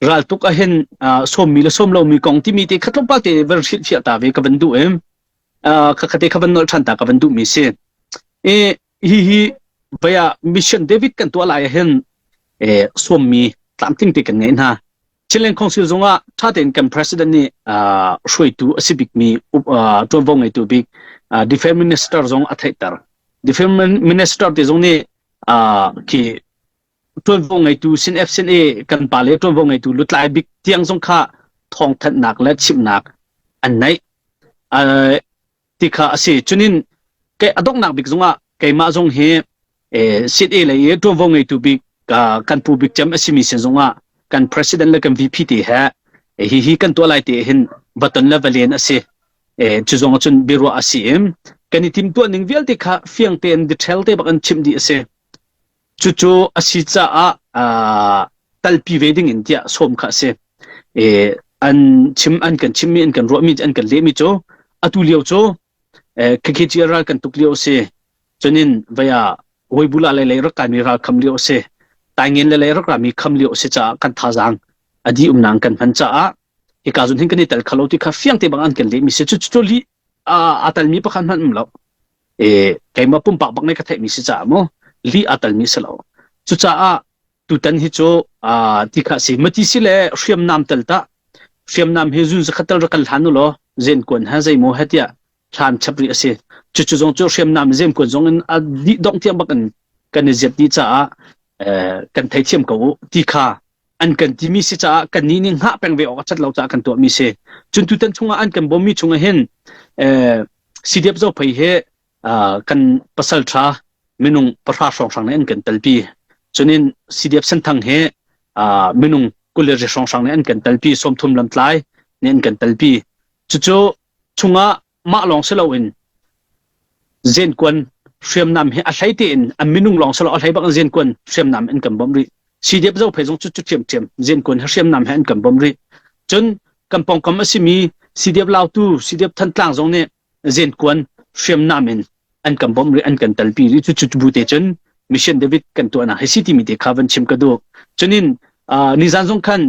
Raltuk ahhin sawmmi le sawm lomi kong timi te kha tlawmpal te van hrilhfiah ta ve ka van duh i khakhate kha van nolh ṭhan ta ka van duhmi si. I hihi vei ah Mission David kan tuah lai ahhin sawmmi tlamtling te kan ngei hna. Chinland Council zongah ṭha tein kan president nih hruaitu a si bikmi ṭuanvo ngeitu bik Defense Minister zong a theihter. Defense Minister te zong nih khi ṭuanvo ngeitu sin F sin A kan pa le ṭuanvo ngeitu lutlai bik tiang zong kha thawngthanhnak le chimhnak an neih. Ti kha a si. Cunin kei a donghnak bik zongah keimah zong hi sit A lei i ṭuanvo ngeitu bik kan pu bik cem a simi sin zongah kan president le kan VP te he hi hi kan tuah lai te hin vaton le valen a si. Cu zong cun biaruah a si i kan i timtuah ning vialte kha fiang tein detail te bak in chimh dih a si. Cucu a si caah talpi ve ding in tiah sawm kha a si. An chim an kan chimmi an kan ruahmi an kan lehmi cu atu lio cu KKG ral kan tuk lio a si. Cunin vei ah Weibula lei lei rak kaimi ral kham lio a si. Taingen le lei rak rami kham lio a si caah kan thazaang a dih umnak kan hman caah hika zun hin kan i tel khalo ti kha fiang te bang an kan lehmi si. Cucu li aa telmi pakhat hmanh um lo. E keimah pumpak bak nih ka theihmi si caah mu li aa telmi si lo. Cucaah tutan hi cu ti kha si mati si le hriamnam tel ta hriamnam hi zun zakhat tel rak kan hlan u law zen kuan ha zei maw he tiah hlan chap rih a si. Cucu zong cu hriamnam zem kuan zong in a dih dongh tiang bak in kan i ziat dih caah kan theithiam ko u ti kha an kan timi si caah kan nih nih hngah peng ve awk a cat lo caah kan tuahmi si. Cun tutan chungah an kan bawmmi chungah hin CDF Zophei hi kan pasal ṭha minung pahra hrawnghrang nih an kan telpi. Cunin CDF Senthang hi minung 20 ri hrawnghrang nih an kan telpi, 30 lamtlai nih an kan telpi. Cucu chungah mah lawng si loin zenkuan hriamnam hi a hlei tein a minung lawng si lo a hlei bak in zenkuan hriamnam an kan bawmh rih. CDF Zophei zong cu cu ṭhiamṭhiam zenkuan hi hriamnam he an kan bawmh rih. Cun kan pawngkam a simi CDF Lautu, CDF Thantlang zong nih zenkuan hriamnam in an kan bawmh rih, an kan telpi rih. Cu cu bu te cun Mission David kan tuahnak hi si timi te kha van chim ka duh. Cunin nizan zong khan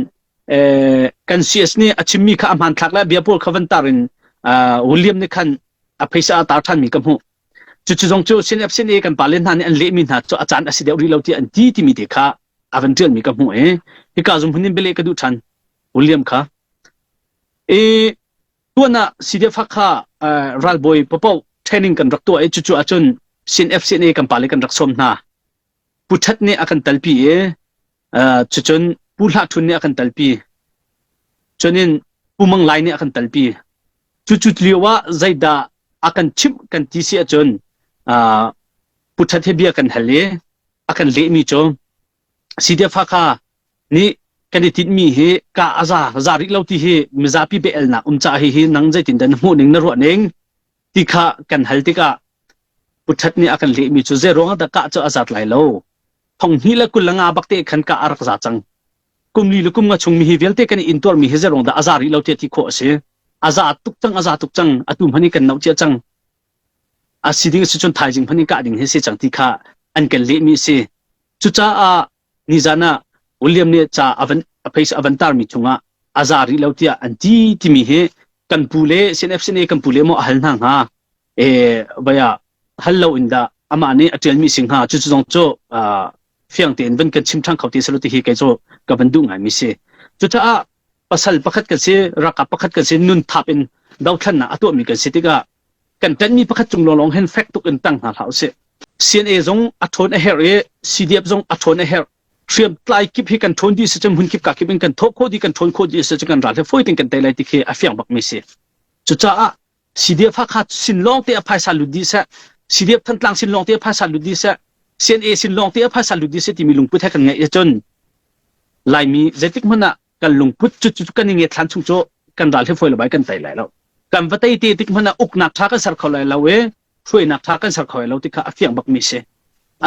kan CS nih a chimmi kha a hmanthlak le bia pawl kha van tar in William nih khan a phaisa a tar ṭhanmi ka hmuh. Cucu zong cu CNF CNA kan pale hna nih an lehmi hna cu a caan a si deuh rih lo tiah an ti timi te kha a van ṭialmi ka hmuh i hika zum hun in bialeh ka duh ṭhan William kha. I tuan ah CDF Hakha ralbawi papoh training kan rak tuah i cucu ahcun CNF CNA kan pale kan rak sawm hna. Pu Ṭhat nih a kan talpi i cucun Pu Hlah Ṭhun nih a kan talpi. Cunin Pu Mang Lai nih a kan talpi. Cucu lio ah zeidah a kan chimh kan ti si ahcun Pu Ṭhat he bia kan hal i a kan lehmi cu CDF Hakha nih kan i tinhmi hi ka a za za rih lo ti hi mizapi bia-elnak um caah hihi nang zeitin dah na hmuh ning na ruah ning ti kha kan hal tikah Pu Ṭhat nih a kan lehmi cu zei ruangah dah kah cu a zat lai lo. Thong hnih le 25 bak te khan kah a rak za cang. Kum li le kum nga chung mi hi vialte kan i intuarmi hi zei ruang dah a za rih lo tiah ti khawh a si. A za tuk cang, a za tuk cang. Atu hmanh i kan noh cia cang. A si ding a si cun thaizing hmanh in kah ding hi si cang ti kha an kan lehmi a si. Cucaah nizan ah William nih ca a van a phaisa a van tarmi chungah a za rih lo tiah an ti timi hi kan pu le CNFCNA kan pu le maw a hal hna hnga e vaya hal lo in dah amah nih a ṭialmi si hnga cu zong cu fiang tein van kan chim ṭhan kho ti selo ti hi kei cu ka van duh ngaimi si cucaah pasal pakhat kan si ralkap pakhat kan si nun thap in dothlannak a tuahmi kan si tikah kan ṭanhmi pakhat cung lawnglawng hin fek tuk in tang hna hlah usih. CNA zong a ṭhawn a herh i CDF zong a ṭhawn a herh. Hriamtlai kip hi kan ṭhawn dih si cun hmun kip ka kip in kan thawh khawh dih kan ṭhawn khawh dih si cun kan ral hi fawi tein kan tei lai ti khi a fiang bakmi si. Cucaah CDF Hakha sin lawng te a phaisa lut dih seh, CDF Thantlang sin lawng te a phaisa lut dih seh, CNA sin lawng te a phaisa lut dih seh timi lungput he kan ngeih ahcun Laimi zeitik hmanh ah kan lungput cu cu kan i nget hlan chung cu kan ral hi fawi lo bai kan tei lai lo kan va tei te tik hmanh ah uknak tha kan ser kho lai lo i hruainak tha kan ser kho lai lo ti kha a fiang bak mi si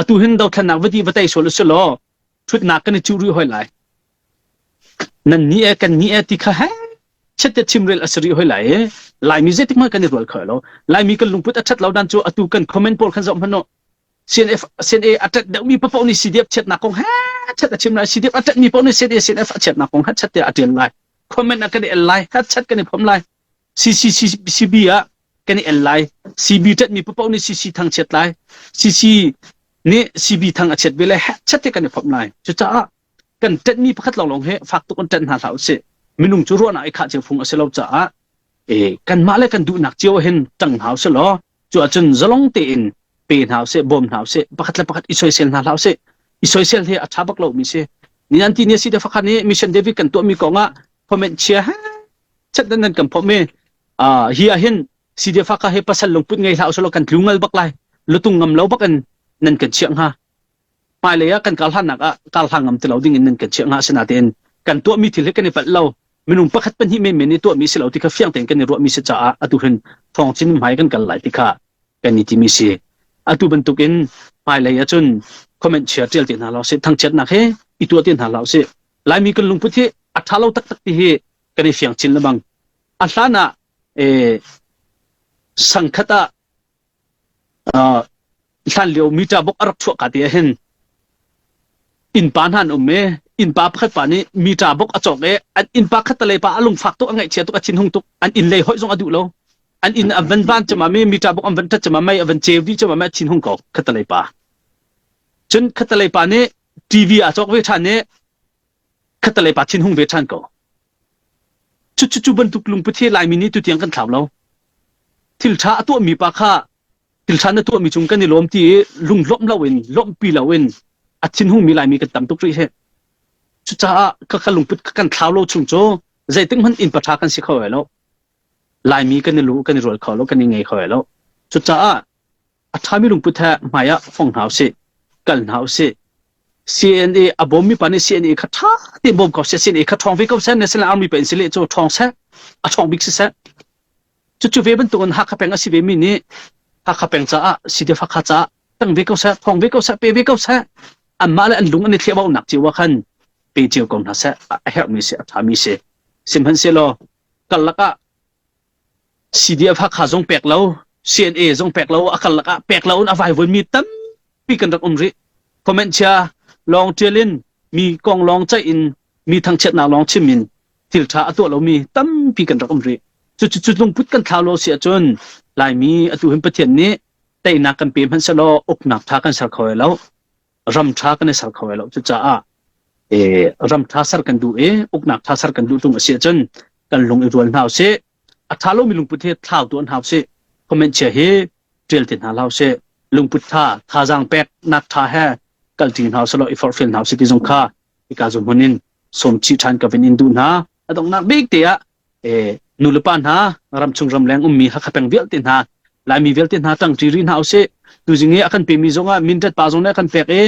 atu hin dothlannak va di va tei sual usih law thutnak kan i cuh rih hoi lai nan ni e kan ni e ti kha he chet te chimrel a si rih hoi lai i laimi zeitik hmanh kan i rual kho lo laimi kan lungput a that lo dan cu atu kan comment pawl khan zoh hmanh u. CNF CNA a ṭet deuhmi paoh nih CDF chiatnak kong he chat a chim lai CDF a ṭetmi paoh nih CNA CNF a chiatnak kong he chat tiah a ṭial lai comment ah kan i el lai he chat kan i phom lai CCCB ah kan i el lai CB ṭetmi paoh nih CC thang chiat lai CC nih CB thang a chiat ve lai he chat te kan i phom lai cucaah kan ṭetmi pakhat lawnglawng he fak tuk in ṭet hna hlah usih minung cu ruahnak i khah cio phung a si lo caah kanmah le kan duhnak cio hin ṭang hna usih law cu ahcun zalong tein pe hna usih bawm hna usih pakhat le pakhat i soisel hna hlah usih i soisel hi a ṭha bak lomi si ni an ti ni si te fakhat nih mission david kan tuahmi kong ah comment chia he chat nan nan kan phomh i hi ah hin CDF ka he pasal lungput ngei hlah usih kan tlu ngal bak lai lutung ngam lo bak in nan kan chiah hnga hmailei ah kan kar hlannak ah kar hlang ngam ti lo ding in nan kan chiah hnga asinain kan tuahmi thil hi kan i palh lo minung pakhat pahnih menmen i tuahmi si lo ti kha fiang tein kan i ruahmi si caah atu hin thawng chin hmai kan kal lai ti kha kan i timi si atu bantukin hmailei ahcun comment chia tial ti hna lo si thangchiatnak he i tuah ti hna lo si laimi kan lungput hi a tha lo taktak ti hi kan i fiang chin lengmang a hlan ah sangkhat ah Hlanlio meter buk a rak chuah ka ti ahhin innpa hna an um i innpa pakhat pa nih meter buk a cawk i an innpa khattelei pa a lungfak tuk a ngaihchia tuk a thinhung tuk an inn lei hoih zong a duh lo an inn a van van cema mi meter buk an van ṭhat cema mei a van ceu dih cema mei a thinhung ko khattelei pa cun khattelei pa nih TV a cawk ve ṭhan i khattelei pa thinhung ve ṭhan ko Cucu cu bantuk lungput hi Laimi nih tutiang kan thlau lo. Thil ṭha a tuahmi pa kha thil ṭha na tuahmi cung kan i lawm ti i lunglawmh loin lawmhpi loin a thinhungmi Laimi kan tam tuk rih hi. Cucaah ka lungput kan thlau lo chung cu zeitik hmanh innpa ṭha kan si kho lai lo. Laimi kan i lu kan i rual kho lo, kan i ngei kho lai lo. Cucaah a ṭhami lungput he hmai ah fong hna usih, kal hna usih. CNA a bawmmi pa nih CNA kha ṭha tein bawm ko seh, CNA kha ṭhawng ve ko seh, National Army pa in sile cu ṭhawng seh, a ṭhawng bik si seh. Cucu ve bantukin Hakha peng a si ve mi nih Hakha peng caah CDF Hakha caah tang ve ko seh, ṭhawng ve ko seh, pe ve ko seh. Anmah le an lung an i thliahbaunak cio ah khan pe cio ko hna seh, a herhmi si, a ṭhami si. Sihmanhsehlaw karlak ah CDF Hakha zong pek lo, CNA zong pek lo, a karlak ah pek lo in a vaivuanmi tampi kan rak um rih. Comment chia lawng ṭial in mi kong lawng ceih in mi thangchiatnak lawng chim in thil ṭha a tuah lomi tampi kan rak um rih. Cucu cu lungput kan thlau lo si ahcun Laimi atu hin Pathian nih teinak kan pe hmanh sehlaw uknak ṭha kan ser kho lai lo. Ram ṭha kan i ser kho lai lo. Cucaah ram ṭha ser kan duh i uknak ṭha ser kan duh ṭung a si ahcun kan lung i rual hna usih. A ṭha lomi lungput hi thlau tuah hna usih. Comment chia hi ṭial ti hna hlah usih. Lungput ṭha, thazaang peknak ṭha he kalṭi hna usih law i forhfial hna usih ti zong kha hika zuhmun in sawm chih ṭhan ka vin in duh hna. A donghnak bik te ah nulepa hna ramchung ramleng ummi Hakha peng vialte hna Laimi vialte hna ṭangṭi rih hna usih. Tuzing i a kan pemi zongah Mindat pa zong nih a kan pek i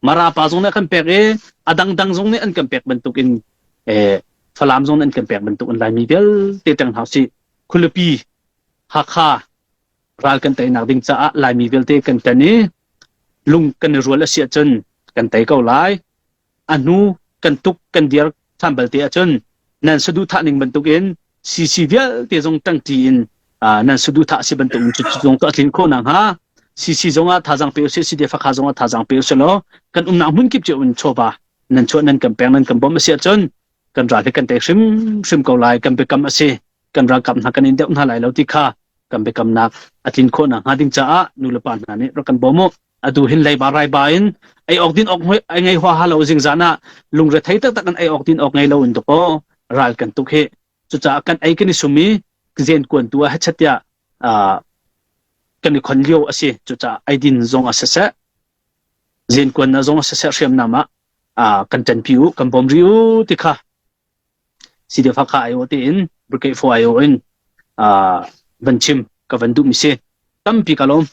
Mara pa zong nih a kan pek i a dangdang zong nih an kan pek bantukin Falam zong nih an kan pek bantukin Laimi vialte ṭang hna usih. Khualipi Hakha ral kan teinak ding caah Laimi vialte kan ṭan i lung kan i rual a si ahcun kan tei ko lai. A hnu kan tuk kan dir ṭhan balte ahcun nan saduhthah ning bantukin CC vialte zong ṭangṭi in nan saduhthah a si bantukin cu zong cu a tlin khawh nakhnga CC zongah thazaang pe usih CDF Hakha zongah thazaang pe usih law kan umnak hmun kip cio in chawva nan chuah nan kan peng nan kan bawmh a si ahcun kan ral hi kan tei hrimhrim ko lai kan biakam a si kan ralkap hna kan in deuh hna lai lo ti kha kan biakamnak a tlin khawh nakhnga ding caah nulepa hna nih rak kan bawm u atu hin leiba raiba in ei awk din awk ai ngei hua ha lo zingzan ah lungre thei taktak in ei awk din awk ngei lo in to ral kan tuk hi cucaah kan ei kan i sum i zen kuan tu ah hechatia kan i khon lio a si cucaah eidin zong a siseh zen kuan na zong a siseh hriamnam ah kan ṭanpi u kan bawm ri u ti kha CDF Hakha aiawh tein Brigade 4 aiawh in van chim ka van duhmi si. Tampi ka lawm.